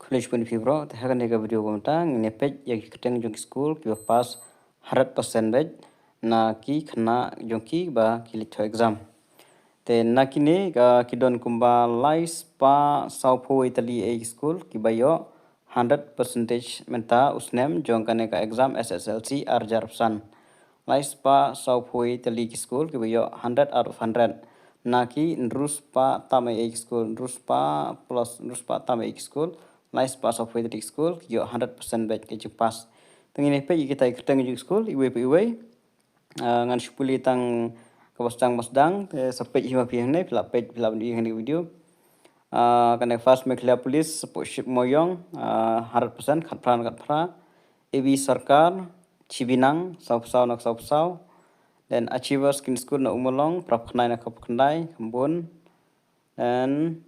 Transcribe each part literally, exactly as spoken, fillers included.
Khublei shibun ïa phi baroh. Te ha kane ka video ba mynta ngin ïa peit ïa ki kyrteng jong ki skul kiba pass hundred percent beit na ki khynnah jong ki ba ki leit thoh exam. Te na kine ka ki don kumba lai spah sawphew tylli ïa ki skul kiba ïoh hundred percentage mynta u snem jong kane ka exam S S L C ar hajar arphew san. Lai spah sawphew tylli ki skul kiba ïoh hundred out of hundred. Na ki hynriew spah tam ïa ki skul, hynriew spah plus hynriew spah tam ïa ki skul, lai spah sawphew tylli ki skul ki ïoh hundred percent beit ki jingpass. Te ngin ïa peit ïa kita ki kyrteng jong ki skul iwei pa iwei. Ah, ngan shu pule tang kaba sdang ba sdang, te sa peit hi ma phi hangne, phi lah peit, phi lah ban ïohi hangne ka video. Ah, kane first Meghalaya Police, Spaceship Moyong, ah, hundred percent, khatphra na khatphra. A B Sarkar, Chibinang, sawphew saw na sawphew saw. Then Achievers Secondary School na Ummulong, phra phew khyndai na phra phew khyndai, kham bun. Then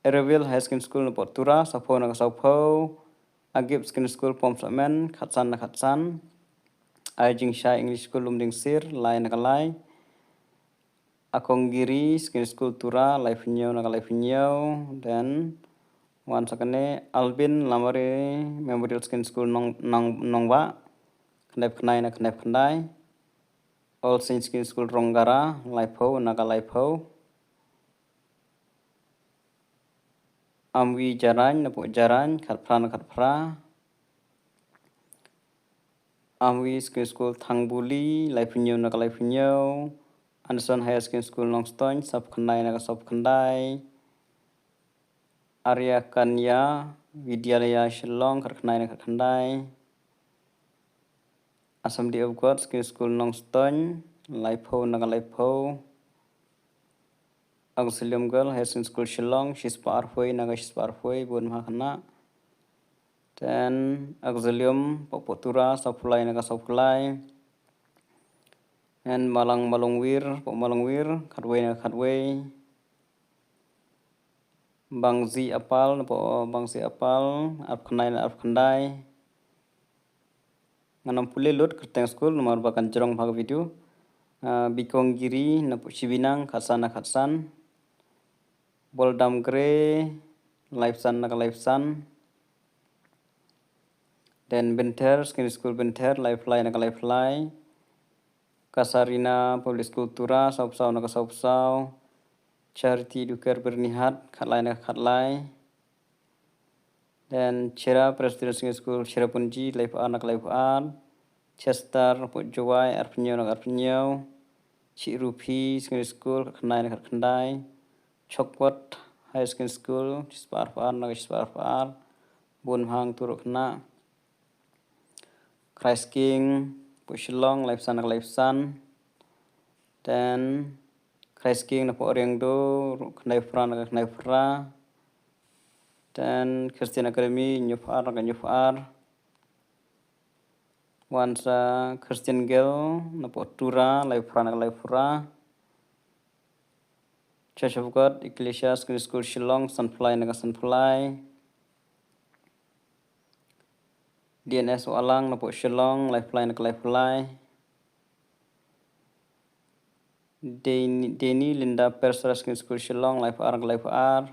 Erewiel Higher Secondary School na Tura, sawphew na sawphew. Agip Secondary School Pom Samen, khatsan na khatsan. Ai Jingshai English School Lumdingsir, lai na lai. Akongiri Secondary School Tura, laiphew hynñiew na laiphew hynñiew. Then wan sa kane Albin Lamare Memorial Secondary School Nong, Nong, Nongwah, khyndai phew khyndai na khyndai phew khyndai. All Saints Secondary School Ronggara, laiphew na laiphew. Amwi Jarain na Jarain, khatphra na khatphra. Amwi Secondary School Thangbuli, laiphew hynñiew na laiphew hynñiew. Anderson Higher Secondary School Nongstoiñ, sawphew khyndai na sawphew khyndai. Arya Kanya Vidyalaya Shillong, khatkhyndai na khatkhyndai. Assembly of God Secondary School Nongstoiñ, laiphew na laiphew. Auxilium Girl Higher Secondary School Shillong, shispah arphew na shispah arphew, bun bha khynnah. Then Auxilium Pokpotura, sawphew lai na sawphew lai. And Malang Malongwir, Pok Malongwir, khatwei na khatwei. Bangzi Apal, Pok Bangzi Apal, arphew khyndai na arphew khyndai. Ngan ym pule lut kyrteng skul namar ba kan jrong bha ka video. Ah, Bikong Giri na Chibinang, khatsan na khatsan. Boldam Gre, laiphew san na laiphew san. Then Bynthar Secondary School Bynthar, laiphew lai na laiphew lai. Kasarina Public School Tura, sawphew saw na sawphew saw. Charity Duker Byrnihat, khatlai na khatlai. Then Chira Presbyterian Secondary School Cherrapunji, laiphew ar na laiphew ar. Chester Port Jowai, arphew hynñiew na arphew hynñiew. Chirupi Secondary School, khatkhyndai na khatkhyndai. Chopwad Higher Secondary School, shispah arphew ar na shispah arphew ar. Bun bha hangtu ruh khynnah. Christ King Port Shillong, laiphew san na laiphew san. Then Christ King na Port Riangdo, khyndai phra na khyndai phra. Then Christian Academy, hynñiew phra na hynñiew phra. Wan sa Christian Girl na Port Tura, laiphew phra na laiphew phra. Church of God Ecclesia Secondary School Shillong, sanphew lai na sanphew lai. D N S Walang na Port Shillong, laiphew lai na laiphew lai. Deni, Deni Linda Persra Secondary School Shillong, laiphew ar na laiphew ar.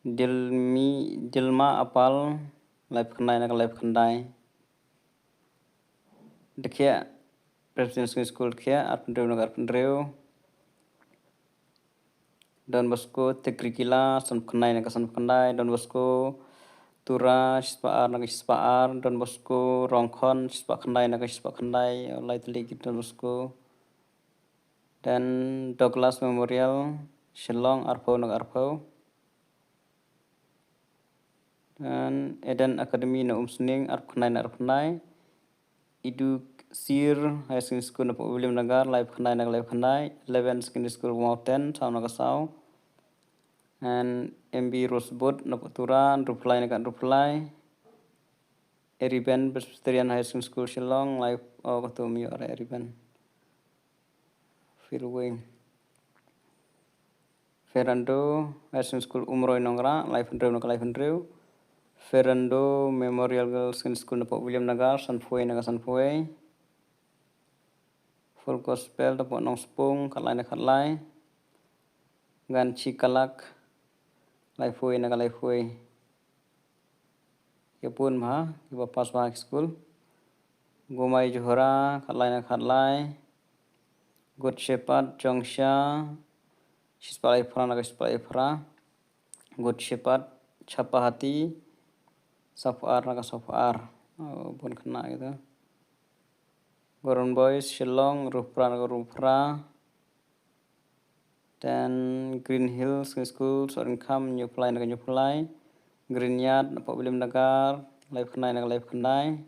Dilmi, Dilma Apal, laiphew khyndai na laiphew khyndai. Dkhia Presbyterian Secondary School Dkhia, arphew hynriew na arphew hynriew. Don Bosco Tekrikila, sanphew khyndai na sanphew khyndai. Don Bosco Tura, shispah ar na shispah ar. Don Bosco Rongkhon, shispah khyndai na shispah khyndai. Lai tylli ki Don Bosco. Then Douglas Memorial Shillong, arphew na arphew. Then Eden Academy na Umsning, arphew khyndai na arphew khyndai. Idu Sir Higher Secondary School na Port William Nagar, laiphew khyndai na laiphew khyndai. Eleven Secondary School Mountain, saw na saw. And M B Rosebud na Port Tura, hynriewphew lai na hynriewphew lai. Eriben Presbyterian Higher Secondary School Shillong, laiphew, oh, katu ym ïoh re Eriben. Fernando Higher Secondary School Umroi Nongrah, laiphew hynriew na laiphew hynriew. Fernando Memorial Girls Secondary School na Port William Nagar, sanphew na sanphew. Full Gospel na Port Nongspung, khatlai na khatlai. Ganchi Kalak Laiphew na ka laiphew. Ïa bun bha kiba pass bha ha ki skul. Gumai Johora, khatlai na khatlai. Good Shepherd, Jongsha, shispah laiphew phra na ka shispah laiphew phra. Good Shepherd, Chapahati, sawphew ar na ka sawphew ar. Oh, bun khynnah kita. Golden Boys, Shillong, arphew phra na ka arphew phra. Then Green Hills Secondary School, Sohryngkham, hynñiewphew lai na ka hynñiewphew lai. Green Yard, Napoh William Nagar, laiphew khyndai na ka laiphew khyndai.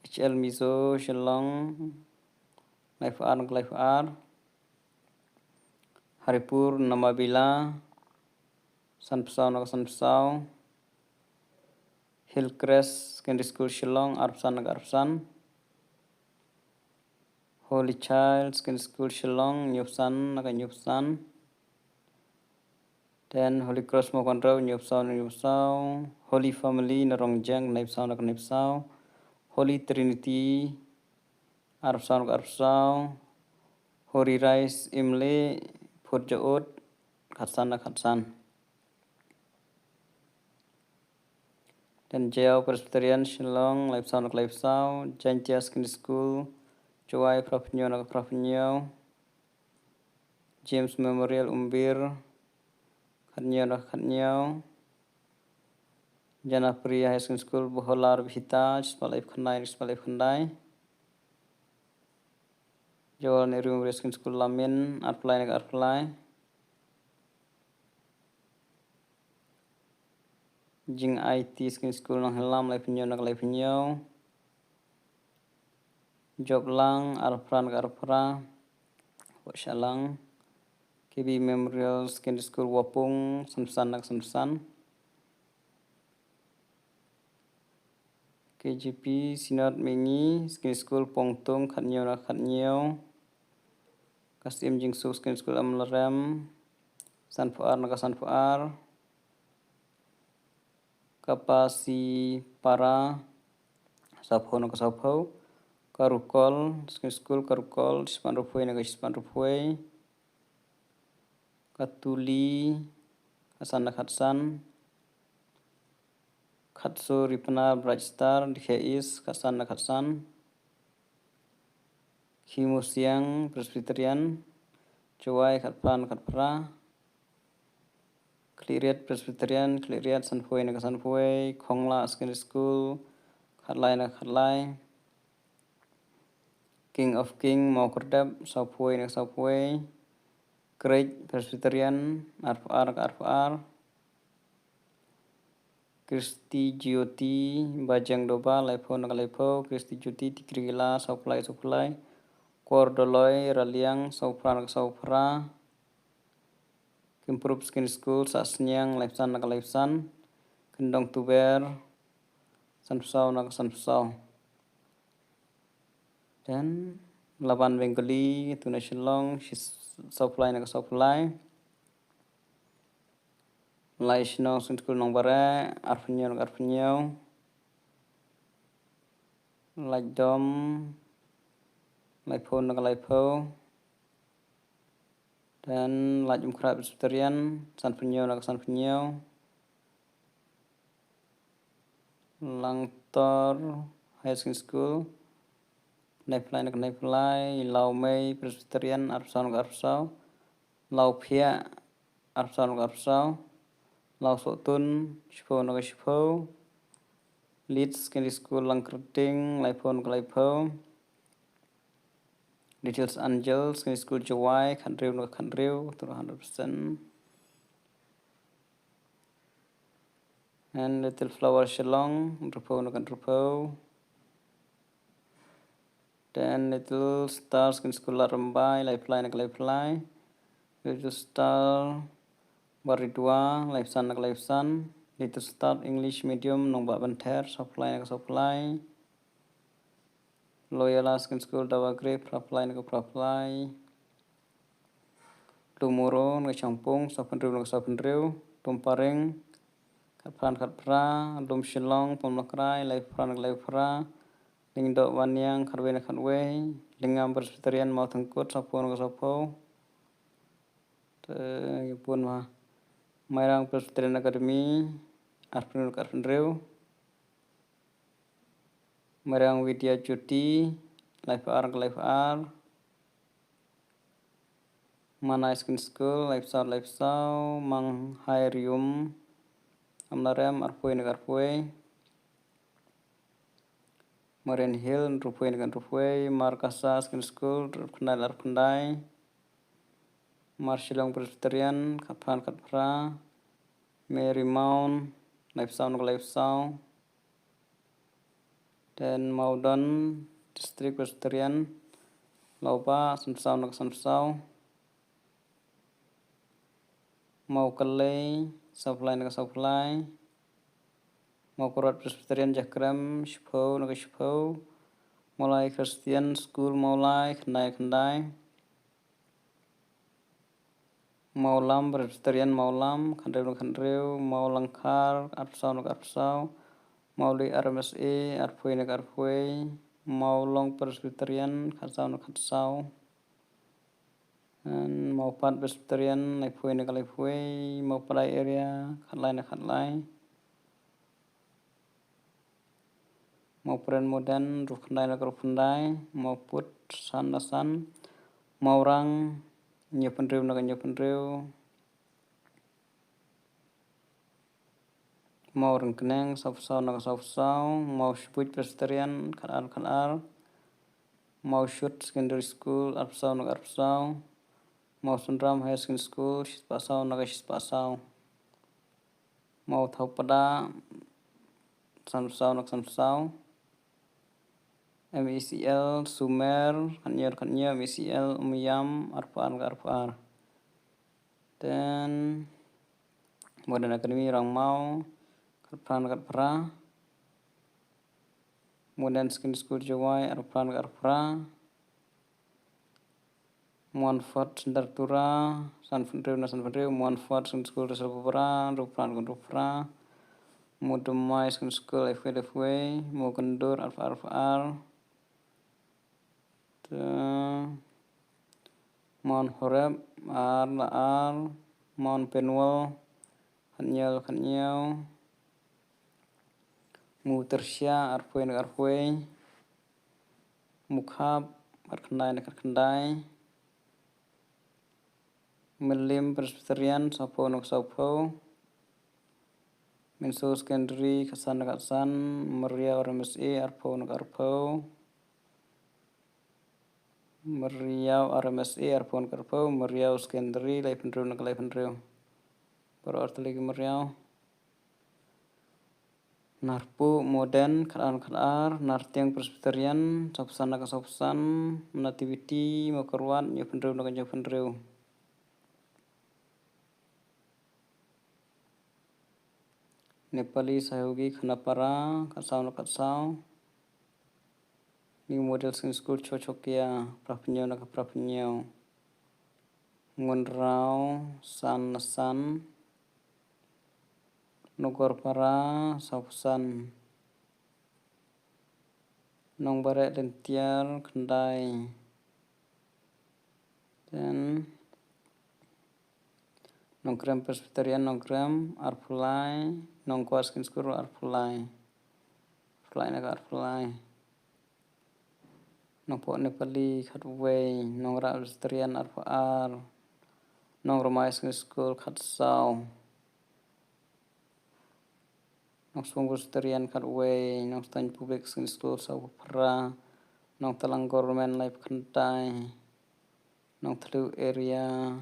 H L Mizo, Shillong, laiphew ar na ka laiphew ar. Haripur, Namabila, sanphew saw na ka sanphew saw. Hillcrest Secondary School, Shillong, arphew san na ka arphew san. Holy Child Secondary School, Shillong, hynñiewphew san na ka hynñiewphew san. Then Holy Cross Mawkynrew, hynñiewphew saw na ka hynñiewphew saw. Holy Family Narongjeng, khyndai phew saw na ka khyndai phew saw. Holy Trinity, arphew saw na ka arphew saw. Holy Rise Imli, Phutjaud, khatsan na ka khatsan. Then Jaiaw Presbyterian, Shillong, laiphew saw na ka laiphew saw. Jaintia Secondary School, Jowai, phraphew hynñiew na ka phraphew hynñiew. James Memorial, Umbir, khathynñiew na ka khathynñiew. Janapriya Higher Secondary School, Bohola, Bihita, shispah laiphew khyndai, shispah laiphew khyndai. Jawaharlal Nehru Memorial Secondary School, Lamin, arphew lai na ka arphew lai. Jing I T Secondary School, Nonghyllam, laiphew hynñiew na ka laiphew hynñiew. Joplang, arphew phra na ka arphew phra. Pohshahlang. K B Memorial Secondary School, Wapung, sanphew san na ka sanphew san. K J P Synod Mihngi Secondary School, Pongtung, khathynñiew na ka khathynñiew. Ka Syiem Jingsuk Secondary School, Amlarem, sanphew ar na ka sanphew ar. Kapasipara, sawphew na ka sawphew. Karukol Secondary School, Karukol, shispah hynriewphew na ka shispah hynriewphew. Katuli, khatsan na ka khatsan. Khatsuri Pnar, Bright Star, Dikhe East, khatsan na ka khatsan. Khimusiang Presbyterian, Jowai, khatphra na ka khatphra. Khliehriat Presbyterian, Khliehriat, sanphew na ka sanphew. Khongla Secondary School, khatlai na ka khatlai. King of King, Mawkyrdep, sawphew na ka sawphew. Creek Presbyterian, arphew ar na ka arphew ar. Christy Jyoti Bajengdoba, laiphew na ka laiphew. Christy Jyoti Tikrikilla, sawphew lai, sawphew lai. Kordoloi Raliang, sawphew phra na ka sawphew phra. Kimprup Secondary School, Sahsniang, laiphew san na ka laiphew san. Kyndong Tuber, sanphew saw na ka sanphew saw. Then Laban Bengali, tu na Shillong, shi-, sawphew lai na ka sawphew lai. Laishnong Secondary School, Nongbare, arphew hynñiew na ka arphew hynñiew. Laitdom, laiphew na ka laiphew. Then Laitumkhrah Presbyterian, sanphew hynñiew na ka sanphew hynñiew. Langtor Higher Secondary School, khyndai phew lai na ka khyndai phew lai. Lawmei Presbyterian, arphew saw na ka arphew saw. Lawphiah, arphew saw na ka arphew saw. Lawsohtun, shiphew na ka shiphew. Leeds Secondary School, Langkyrding, laiphew na ka laiphew. Little Angel Secondary School, Jowai, khathynriew na ka khathynriew, tu hundred percent. And Little Flower Shillong, hynriewphew na ka hynriewphew. Then Little Star Secondary School, Ladrymbai, laiphew lai na ka laiphew lai. Little Star Baridua, laiphew san na ka laiphew san. Little Star English Medium, Nongbah Bynther, sawphew lai na ka sawphew lai. Loyola Secondary School, Dawagre, phraphew lai na ka phraphew lai. Lum Moro na ka Shangpung, sawphew hynriew na ka sawphew hynriew. Lum Paring, khatphra na ka khatphra. Lum Shillong, Pomlakrai, laiphew phra na ka laiphew phra. Lyngdoh Wanniang, khatwei na ka khatwei. Lyngngam Presbyterian, Mawthangkut, sawphew na ka sawphew. Te, ïa pun ma. Mairang Presbyterian Academy, arphew hynriew, arphew hynriew. Mairang Vidya Jyoti, laiphew ar, laiphew ar. Manai Secondary School, laiphew saw, laiphew saw. Manghai Rium, Amlarem, arphew hynriew, arphew. Marian Hill, hynriewphew hynriew, hynriewphew. Markasa Secondary School, hynriewphew khyndai, hynriewphew khyndai. Marshillong Presbyterian, khatphra, khatphra. Marymount, laiphew saw, hynriewphew saw. Then Mawdon District Presbyterian, Lawbah, sanphew saw, hynriewphew saw. Mawkyllei, sawphew lai, hynriewphew lai. Mawkyrwat Presbyterian Jakrem, shiphew, hynriewphew shiphew. Mawlai Christian School Mawlai, khyndai, khyndai. Mawlam Presbyterian Mawlam, khathynriew, hynriewphew hynriew. Mawlyngkhar, arphew saw, hynriewphew arphew saw. Mawlih R M S A, arphew, hynriewphew arphew. Mawlong Presbyterian, khatsaw, hynriewphew khatsaw. And Mawpat Presbyterian, laiphew, hynriewphew laiphew. Mawpadai area, khatlai, hynriewphew khatlai. Mawpren Modern, hynriewphew khyndai, hynriewphew khyndai. Mawput, san, hynriewphew san. Mawrang, hynñiewphew hynriew, hynriewphew hynriew. Mawryngkneng, sawphew saw, hynriewphew saw. Mawshbuit Presbyterian, khatar, khatar. Mawshut Secondary School, arphew saw, hynriewphew arphew saw. Mawsynram Higher Secondary School, shispah saw, hynriewphew shispah saw. Mawthawpdah, sanphew saw, hynriewphew sanphew saw. M E C L Sumer, khathynñiew, khathynñiew. M E C L Umiam, arphew ar, arphew ar. Then Modern Academy Rangmaw, khatphra, khatphra. Modern Secondary School Jowai, arphew, arphew. Montfort Center Tura, sanphew hynriew, hynriewphew hynriew. Montfort Secondary School Risaphra, hynriewphew, hynriewphew. Mawdumai Secondary School, laiphew, laiphew. Mawkyndur, arphew, arphew. Te Mount Horeb, ar la ar. Mount Penuel, khathynñiew, khathynñiew. Mawtyrshah, arphew, arphew. Mawkhap, khatkhyndai, khatkhyndai. Mylliem Presbyterian, sawphew, sawphew. Mynso Secondary, khatsan, khatsan. Myriaw R M S A, arphew, arphew. Myriaw R M S A, arphew, arphew. Myriaw Secondary, laiphew hynriew, laiphew hynriew. Baroh artylli ki Myriaw. Narpuh Modern, khatar, khatar. Nartiang Presbyterian, sawphew san, sawphew san. Nativity, Mawkyrwat, hynñiewphew hynriew, hynñiewphew hynriew. Nepali Sahyadri Khanapara, khatsaw, khatsaw. New Model Secondary School Chochokia, phra hynñiew, phra hynñiew. Ngunraw, san, san. Nongkorpara, sawphew san. Nongbareh Lyntiar, khyndai. Then Nongkrem Presbyterian Nongkrem, arphew lai. Nongkwah Secondary School, arphew lai. Arphew lai, arphew lai. Nongpoh Nepali, khatwei. Nongrah Presbyterian, arphew ar. Nongrmai Secondary School, khatsaw. Nongswung Presbyterian, khatwei. Nongstoiñ Public Secondary School, sawphew phra. Nongtlang Government, laiphew khyndai. Nongthliew area,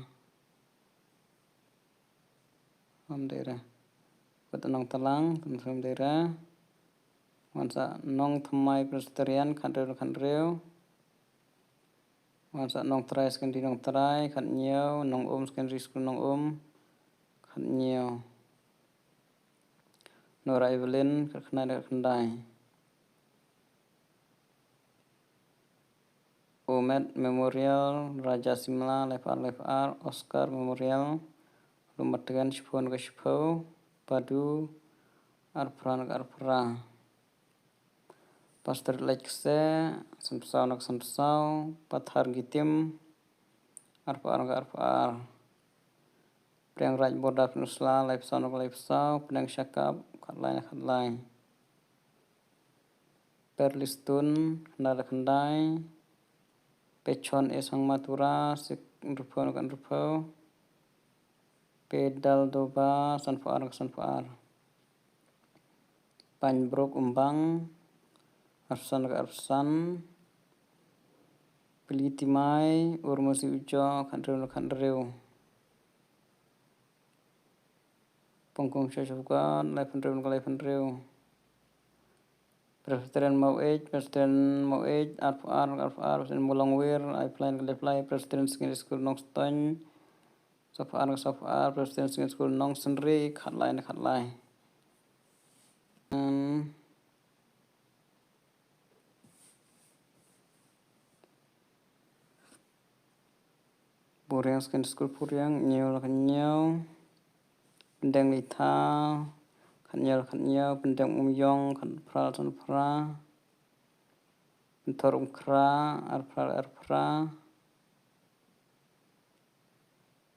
Umdei re. Kut Nongtlang, Umdei re. Wan sa Nongthymmai Presbyterian, khathynriew, khathynriew. Wan sa Nongtrai Secondary, Nongtrai, khathynñiew. Nongum Secondary School, Nongum, khathynñiew. Nora Evelyn, khatkhyndai, khatkhyndai. Umed Memorial, Raja Simla, laiphew ar, laiphew ar. Oscar Memorial, Lumatagan, shiphew, shiphew. Padu, arphew, arphew. Pastor Lake Se, sanphew saw, sanphew saw. Pathar Gitim, arphew ar, arphew ar. Pdeng Raid Border Peninsula, laiphew saw na ka laiphew saw, pdeng Shakap, khatlai na khatlai. Perlistone, khyndai na khyndai. Pechon Esang Matura, sik hynriewphew na ka hynriewphew. Pedal Doba, sanphew ar na ka sanphew ar. Pynbruk Umbang, arphew san na ka arphew san. Pili Timai, Urmasi Ujo, khathynriew na ka khathynriew. Pongkung Shashapgan, laiphew hynriew na ka laiphew hynriew. Presbyterian Maweit, Presbyterian Maweit, arphew ar na ka arphew ar, Presbyterian Mulongwir, laiphew lai na ka laiphew lai, Presbyterian Secondary School Nongstoiñ, saphew ar na ka saphew ar, Presbyterian Secondary School Nongsynri, khatlai na khatlai. Hmm. Puriang Secondary School Puriang, hynñiew na ka hynñiew. Pdeng Litha, khathynñiew na ka khathynñiew. Pdeng Umïong, khatphra na ka sanphra. Pynthor Umkhra, arphra na ka arphra.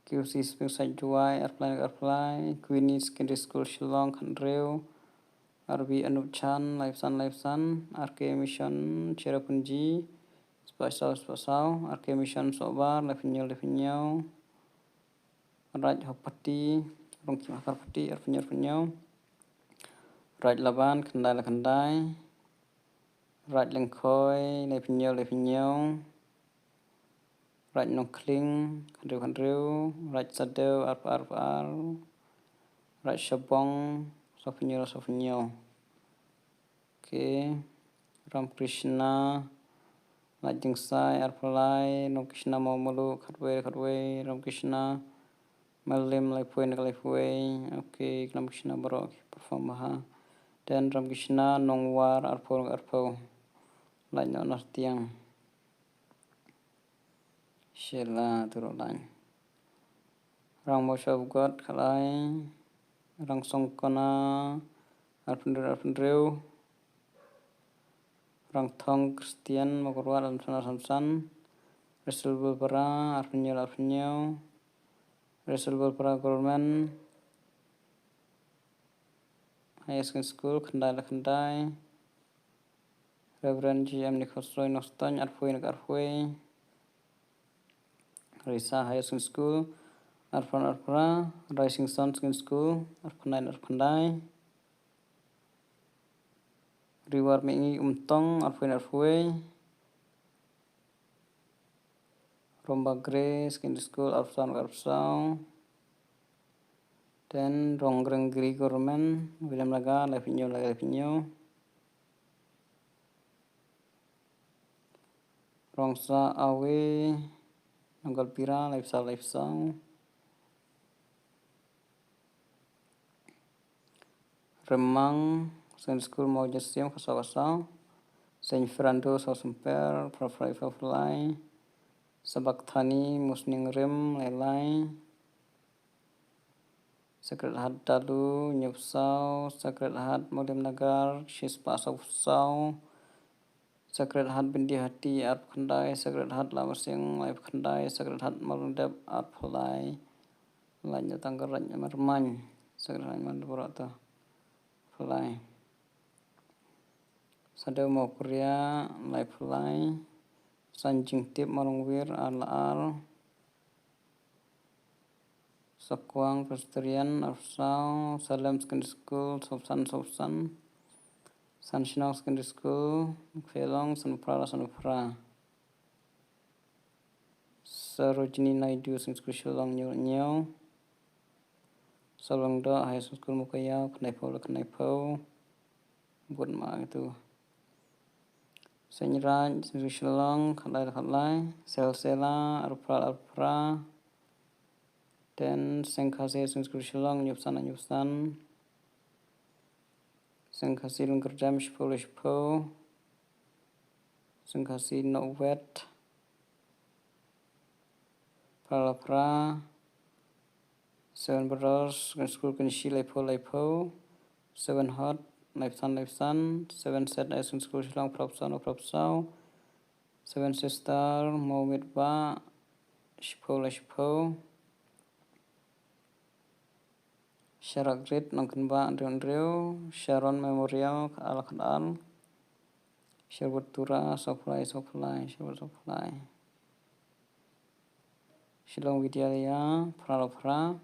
Q C Springside Jowai, arphew lai na ka arphew lai. Queenie Secondary School Shillong, khathynriew. R B Anup Chan, laiphew san, laiphew san. R K Mission Cherrapunji, spah saw, spah saw. R K Mission Sohbar, laiphew hynñiew, laiphew hynñiew. Raid Hopati, Rongkim Hakarpati, arphew hynñiew, arphew hynñiew. Raid Laban, khyndai na ka khyndai. Raid Lyngkhoi, laiphew hynñiew, laiphew hynñiew. Raid Nongkhling, khathynriew, khathynriew. Raid Sadew, arphew ar, arphew ar. Raid Shabong, sawphew hynñiew, sawphew hynñiew. Okay. Ramkrishna Laitingshai, arphew lai. Ramkrishna Mawmluh, khatwei, khatwei. Ramkrishna Malim, laiphew na ka laiphew. Okay, Ramkrishna baroh ki perform bha. Then Ramkrishna Nongwar, arphew, arphew. Lait noh na tiang. Sheila Turulai. Rang Mawshawgot, khatlai. Rang Songkona, arphew hynriew, arphew hynriew. Rang Thong Christian Mawkyrwat, arphew san, arphew san. Resel Bulpara, arphew hynñiew, arphew hynñiew. Resel Bulpara Government Higher Secondary School, khyndai na ka khyndai. Reverend G M Nikhosoi Nongstoiñ, arphew na ka arphew. Risa Higher Secondary School, arphew na ka arphew. Rising Sun Secondary School, arphew na ka arphew. Riwar Mengi Umtong, arphew na ka arphew. Romba Grace Secondary School, arphew san, arphew san. Then Rongreng Giri Government, Williamnagar, laiphew hynñiew, laiphew hynñiew. Rongsa Awe, Nongkalpira, laiphew san, laiphew san. Remang Secondary School Mawjasiam, khatsaw, khatsaw. Saint Fernando South Sumper, phra, phra, phra, phra lai. Sabakthani Musning Rim, lai, lai. Sacred Heart Dalu, hynñiewphew saw. Sacred Heart Mawliamnagar, shispah sawphew saw. Sacred Heart Byndihati, arphew khyndai. Sacred Heart Lamasiang, laiphew khyndai. Sacred Heart Mawlyngdep, arphew lai. Laiñiatang ka Raid Marmain. Sacred Heart Mawlyngdep, arphew lai. Sadew Mawkyrwat, laiphew lai. San Jingtip Mawlyngwir, ar la ar. Sakwang Presbyterian, arphew saw. Salem Secondary School, sawphew san, sawphew san. San Shnong Secondary School, Phelong, sanphew phra, sanphew phra. Sarojini Naidu Secondary School Shillong, hynñiew, hynñiew. Sawlyngdoh Higher Secondary School Mowkaiaw, khyndaiphew, khyndaiphew. Bud ma itu. Saint Raj Secondary School Shillong, khatlai, khatlai. Selsela, arphew phra, arphew phra. Then Sengkhasi Secondary School Shillong, hynñiewphew san, hynñiewphew san. Sengkhasi Lyngkyrdem, shiphew, shiphew. Sengkhasi Nongwet, phra, phra. Seven Brothers Secondary School Kynshi, laiphew, laiphew. Seven Hot, laiphew san, laiphew san. Seven Set Higher Secondary School Shillong, phra, phra, phra. Seven Sister Mawmitbah, shiphew, laiphew. Sharak Rit, Nongkynbah, Andrew Andrew, Sharon Memorial, Al Khadal, Sherwood Tura, Soplai, Soplai, Sherwood Soplai. Shillong Vidyalaya, Phra Phra.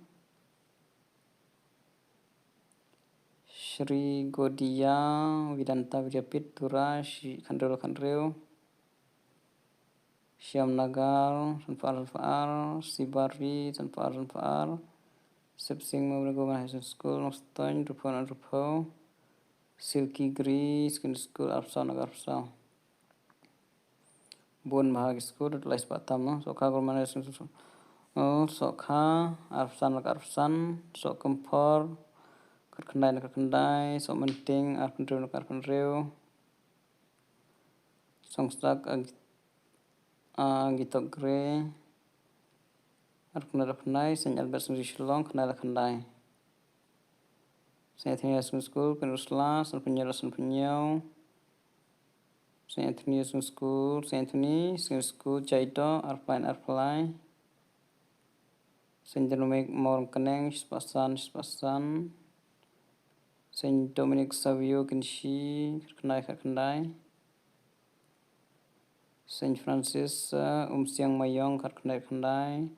Shri Godia, Vidanta Vidyapit, Tura, Shi Khandrel Khandrel. Shyam Nagar, Sanpar Sanpar, Sibari, Sanpar Sanpar, Sip Singh Memorial Government High School, Nongstoin, Rupho na Rupho, Silky Gri, Secondary School, Arpsau Nagar Arpsau. Bun bha ki school, dut lai spah tam, no? Sokha Government High School, oh, Sokha, Arpsan na Arpsan, Sok Kempor, Kyrkhyndai na Kyrkhyndai, Sok Menting, Arpynriew na Arpynriew. Songsak Ag-, Agitok Gre, Arknai Arknai, Saint Albert Singri Shillong, Khandai la Khandai. Saint Anthony High School, Pynrusla, San Pynñiaw, San Pynñiaw. Saint Anthony High School, Saint Anthony High School, Jaido, Arpline, Arpline. Saint Dominic Mawryngkneng, Shispasan, Shispasan. Saint Dominic Savio Kynshi, Kyrkhyndai, Kyrkhyndai. Saint Francis, uh, Umsiang Mayong, Kyrkhyndai, Kyrkhyndai.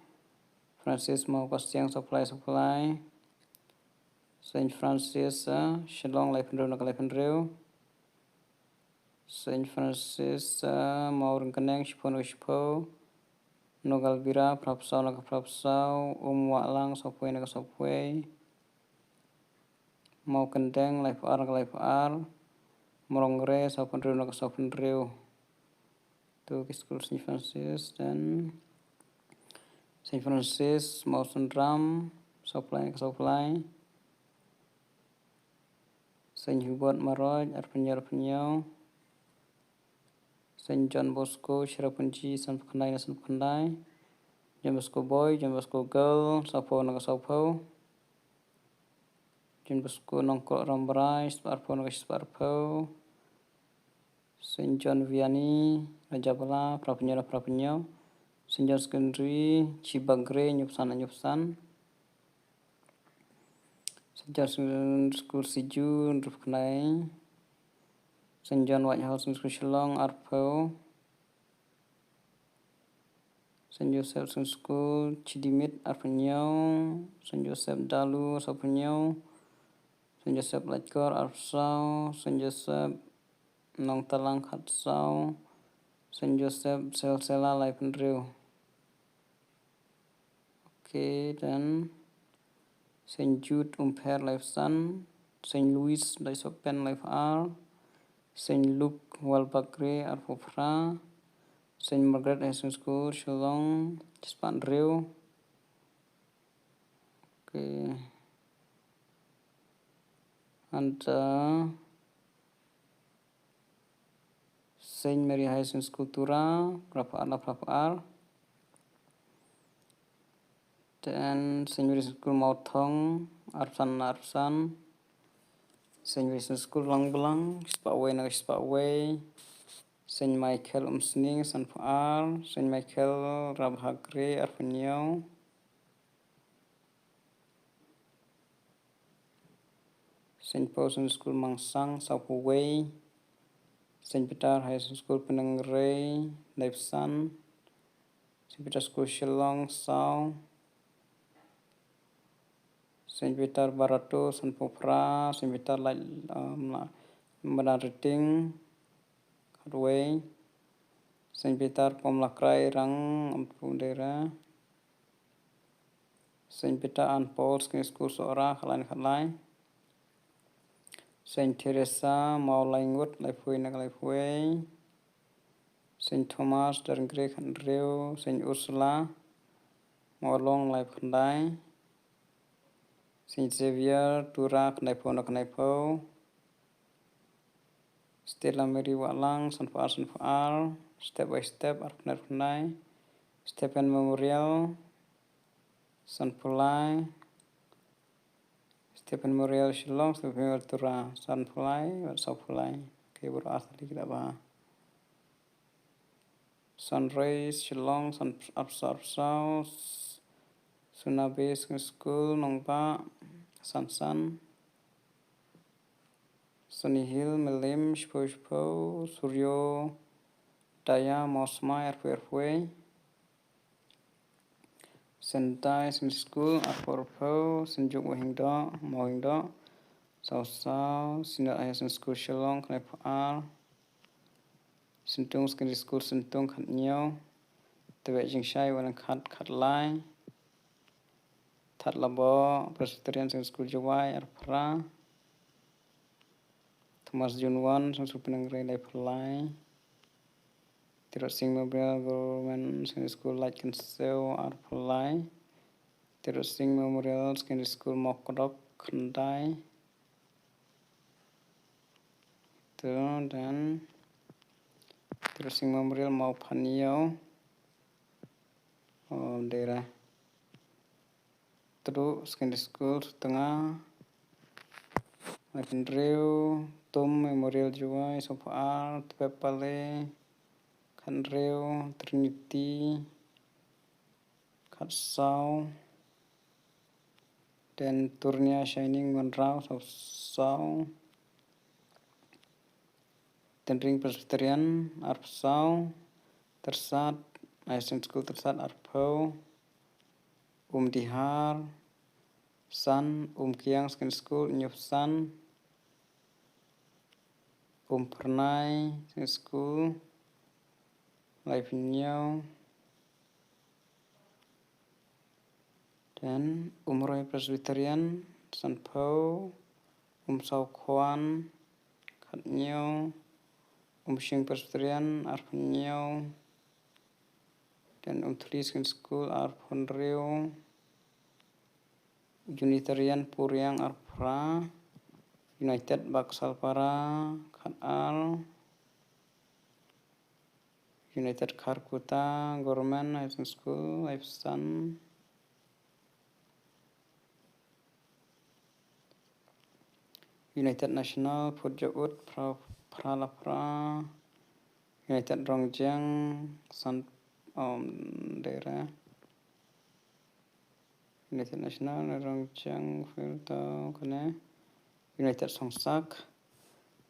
Francis Mawkasiang, Soplai, Soplai. Saint Francis, uh, Shillong, Laiphew Hynriew na Laiphew Hynriew. Saint Francis, uh, Mawryngkneng, Shiphew na Shiphew. Nogalbira, Phrapsaw na Phrapsaw. Umwahlang, Sopwei na Sopwei. Mawkyndeng, Laiphew Ar na Laiphew Ar. Mawryngkneng, Sopwei na Sopwei. Tu ki school Saint Francis, then Saint Francis, Mawsynram, Soplai na Soplai. Saint Hubert Maroj, Arpynñiaw, Arpynñiaw. Saint John Bosco, Cherrapunji, Sanpynkhyndai na Sanpynkhyndai. John Bosco Boy, John Bosco Girl, Sopwei na Sopwei. John Bosco Nongkrok Rambrai, Shispah Arphew na Shispah Arphew. Saint John Vianney, Rajabala, Phrapynñiaw na Phrapynñiaw. Saint John Secondary, Chibagre, Hynñiewphew san na Hynñiewphew san. Saint John Secondary School Siju, Hynriewphew Khyndai. Saint John Whitehall Secondary School Shillong, Arphew. Saint Joseph Secondary School Chidimit, Arphew Hynñiew. Saint Joseph Dalu, Sawphew Hynñiew. Saint Joseph Laitkor, Arphew Saw. Saint Joseph Nongtalang, Khatsaw. Saint Joseph Selsela, Laiphew Hynriew. Okay, then Saint Jude Umpher, Laiphew San. Saint Louis Daisopen, Laiphew Ar. Saint Luke Walbakri, Arphew Phra. Saint Margaret High School Shillong, Shispah Hynriew. Okay. And, uh, Saint Mary High School Tura, Phraphew Ar, Phraphew Ar. Then Saint Mary School Mawthong, Arphew San, Arphew San. Saint Mary School Langblang, Shispah Wei na Shispah Wei. Saint Michael Umsning, Sanphew Ar. Saint Michael Rabhakri, Arphew Hynñiew. Saint Paul's School Mangsang, Sawphew Wei. Saint Peter High School Pnengrei, Laiphew San. Saint Peter School Shillong, Saw. Saint Peter Barato, Sanphew Phra. Saint Peter Lait, um, la, Madan Riting, Khatwei. Saint Peter Pomlakrai, Rang, Ampundera. Saint Peter and Paul Secondary School Sohra, Khatlai na Khatlai. Saint Teresa Mawlaingut, Laiphew Wei na Laiphew Wei. Saint Thomas Darngre, Khathynriew. Saint Ursula Mawlong, Laiphew Khyndai. Saint Xavier Tura, Khyndaiphew na Khyndaiphew. Stella Mary Wahlang, Sanphew Ar, Sanphew Ar, Step by Step, Arphew Khyndai, Arphew Khyndai. Stephen Memorial, Sanphew Lai. Stephen Memorial Shillong, Stephen Memorial Tura, Sanphew Lai, wat Sawphew Lai. Okay, baroh ar tylli ki la bha. Sunrise Shillong, San Arphew Saw, Arphew Saw, Suna Bay Secondary School, Nongbah, Sansan, Sunny Hill, Mylliem, shiphew shiphew, Suryo, Daya, Mawsmai, arphew arphew. Sentai Secondary School, arphew arphew, Synjuk Wahingdoh, Mawhingdoh, saw saw, Synod Higher Secondary School Shillong, khyndai phew ar, Syntung Secondary School Syntung, khathynñiew, Tbeh Jingshai, Wahlyngkhat, khatlai, Thadlaboh Presbyterian Secondary School Jowai, arphew phra, Thomas June One Secondary School Pyndengrei, laiphew lai, Tirot Sing Memorial Government Secondary School Laitkynsew, arphew lai, Tirot Sing Memorial Secondary School Mawkdok, khyndai. To, then Tirot Sing Memorial Mawphanïew. Oh, dei re. Tru Secondary School Sutnga, laiphew hynriew, Tum Memorial Jowai, sawphew ar, Tbeh Pale, khathynriew, Trinity, khatsaw, then Turnia Shining Monrau, saw saw, Tynring Presbyterian, arphew saw, Tyrsad Higher Secondary School Tyrsad, arphew, Umdihar, san, Umkiang Secondary School, hynñiewphew san, Umphyrnai Secondary School, laiphew hynñiew, then Umroi Presbyterian, sanphew, Umsawkhwan, khathynñiew, Umshing Presbyterian, arphew hynñiew, then Umthli Secondary School, arphew hynriew, Unitarian Puriang, arphew phra, United Baksalpara, khatar, United Kharkutta Government High School, laiphew san, United National Phutjaud, phra, phra la phra, United Rongjeng, san, um, dei re. United National, Rongjeng, Phil, to, kane. United Songsak,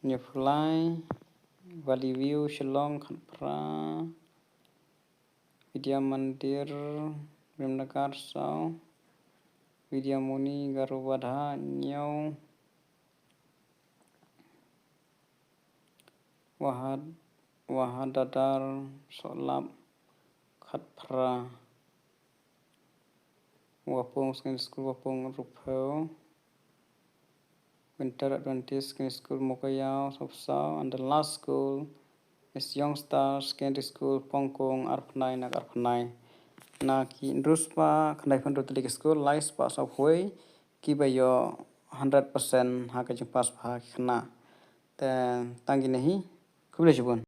hynñiewphew lai, Valley View, Shillong, khatphra, Vidya Mandir, Premnagar, saw, Vidya Muni, Garo Vadha, hynñiew, Wahad, Wahadadar, Sohlap, khatphra, Wapung Secondary School, Wapung, arphew, Winter Adventist Secondary School, Mowkaiaw, sawphew saw, and the last school is Young Star Secondary School, Pongkung, arphew khyndai na ka arphew khyndai. Na ki hynriew spah khyndaiphew hynriew tylli ki school, lai spah sawphew kiba ïoh hundred percent ha ka jingpass bha ki khynnah. Te tang kine hi, khublei shibun.